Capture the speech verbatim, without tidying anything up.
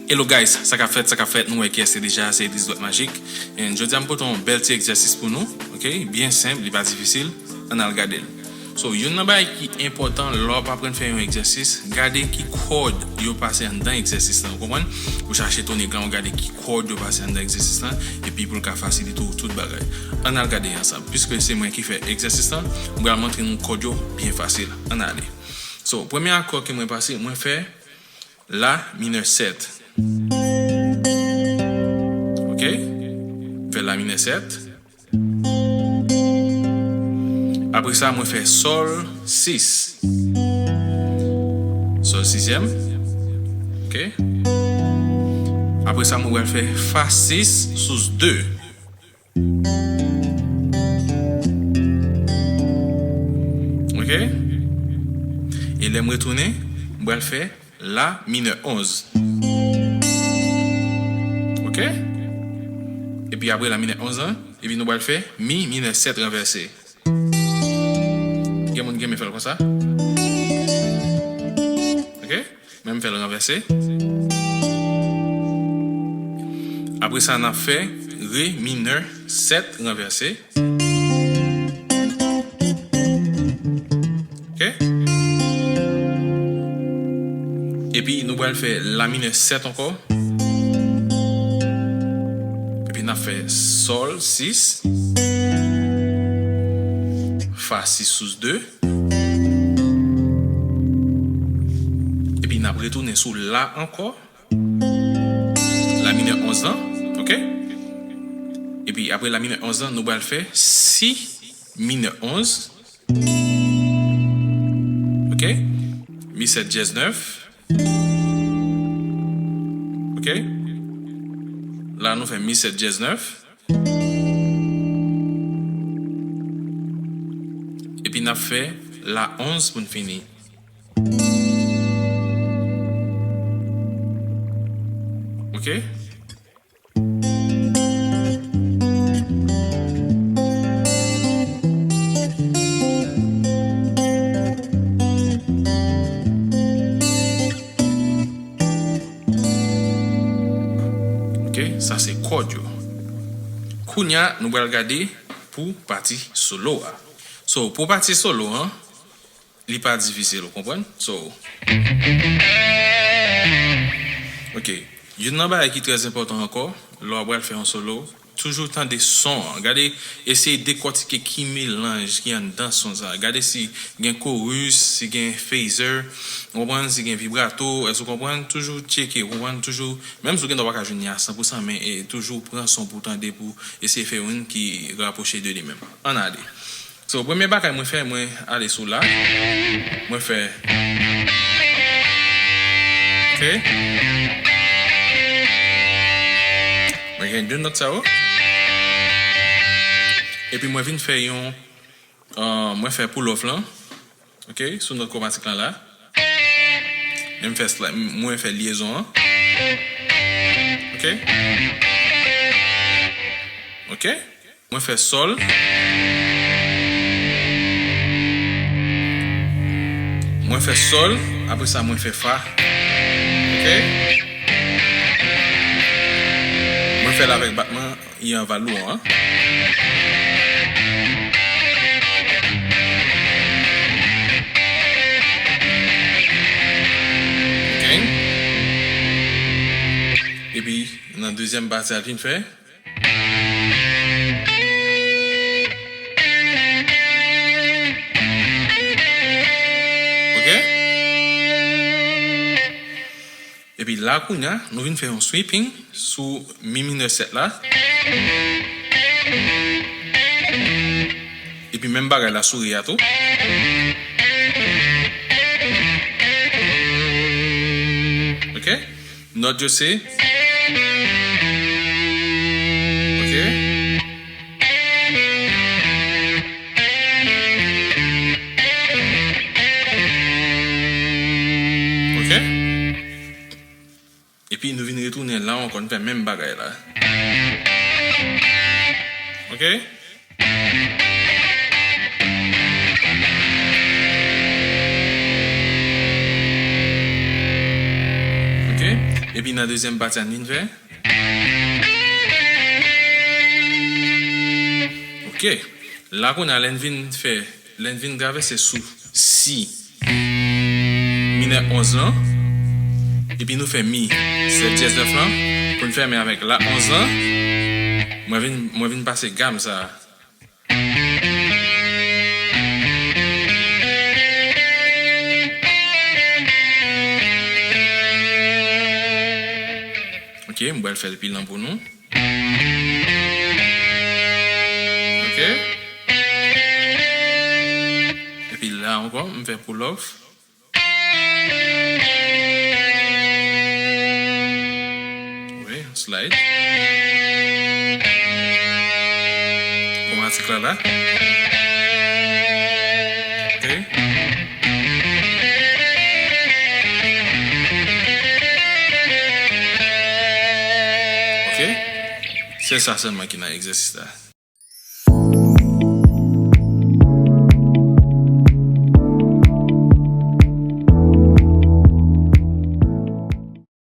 Hello guys, sa k ap fèt, sa k ap fèt, nou wè kiyès se deja, se Idris Dwèt Majik. And jodi a m pote yon bèl ti egzèsis pou nou, ok? Byen senp, li pa difisil, ann al gade l. So, youn nan bagay ki enpòtan lè w ap aprann fè yon egzèsis, gade ki kòd yo pase anndan egzèsis lan, ou konprann? Ou chache tonik lan, ou gade ki kòd yo pase anndan egzèsis lan, epi pou l ka fasilite w tout bagay. Ann al gade ansanm. Piske se mwen ki fè egzèsis lan, m pral montre nou kòd yo byen fasil. Ann ale. So, premye akò ke mwen pase, mwen fè la minè sèt. Ok? M fè la minè sèt. Apre sa, mwen fè sòl sis. Sòl sizyèm. Ok? Apre sa, mwen pral fè fa sis sous de. Ok? E lè m retounen, m pral fè la minè onz. Ok? Epi apre la minè onz lan, epi nou pral fè mi minè sèt ranvèse. Gen moun ki renmen fè l konsa. Ok? Men m fè l ranvèse. Apre sa, n ap fè re minè sèt ranvèse. Ok? Epi nou pral fè la minè sèt ankò. Epi n ap fè sòl sis, fa sis sous de. Epi n ap retounen sou la ankò. La minè onz lan, ok? Epi apre la minè onz lan, nou pral fè si minè onz. Ok? Mi sèt dyèz nèf. Ok? La, nou fè mi sèt dyèz nèf. Epi n ap fè la onz pou n fini. Ok? Ok, sa se kòd yo. Kounye a, nou pral gade pou pati solo a. So, pou pati solo an, li pa difisil, ou konprann? So, ok. Youn nan bagay ki trè enpòtan ankò, lè w ap pral fè yon solo, toujou tande son an. Gade, eseye dekòtike ki melanj ki anndan son sa. Gade si gen chorus, si gen phaser, ou konprann, si gen vibrato, èske ou konprann? Toujou tcheke, ou konprann, toujou, menm si w gen dwa pa ka jwenn li a san pou san, men, e, toujou pran son pou tande, pou eseye fè youn ki rapwoche de li menm. Ann ale. So, premye bagay mwen fè, mwen ale sou la. Mwen fè. Ok. Mwen gen de nòt sa yo. Epi mwen vin fè yon, euh, mwen fè pull off lan. Ok, sou nòt kwomatik lan la. Mwen fè sla-, mwen fè lyezon an. Ok. Ok. Mwen fè sòl. Mwen fè sòl, apre sa mwen fè fa. Ok? Mwen fè l avèk batman i an valou an. Ok? Epi, nan dezyèm pati a, l vin fè. Ok? Epi la, kounye a, nou vin fè yon sweeping sou mi minè sèt la. Epi menm bagay la sou re a tou. Ok? Nòt yo se. Ok. Ok. Epi nou vin retounen la ankò, nou fè menm bagay la. Ok? Ok? Epi nan dezyèm pati a n vin fè. Ok. La kounye a lè n vin fè, lè n vin travèse sou si minè onz lan, epi nou fè mi sèt dyèz nèf lan, pou n fèmen avèk la onz lan, mwen vin, mwen vin pase gam sa a. Ok, m pral fè l pi lan pou nou. Ok. Epi la ankò, m fè pull off. Wi, slide. Kwomatik la la. Ok. Ok. Se sa sèlman ki nan egzèsis la.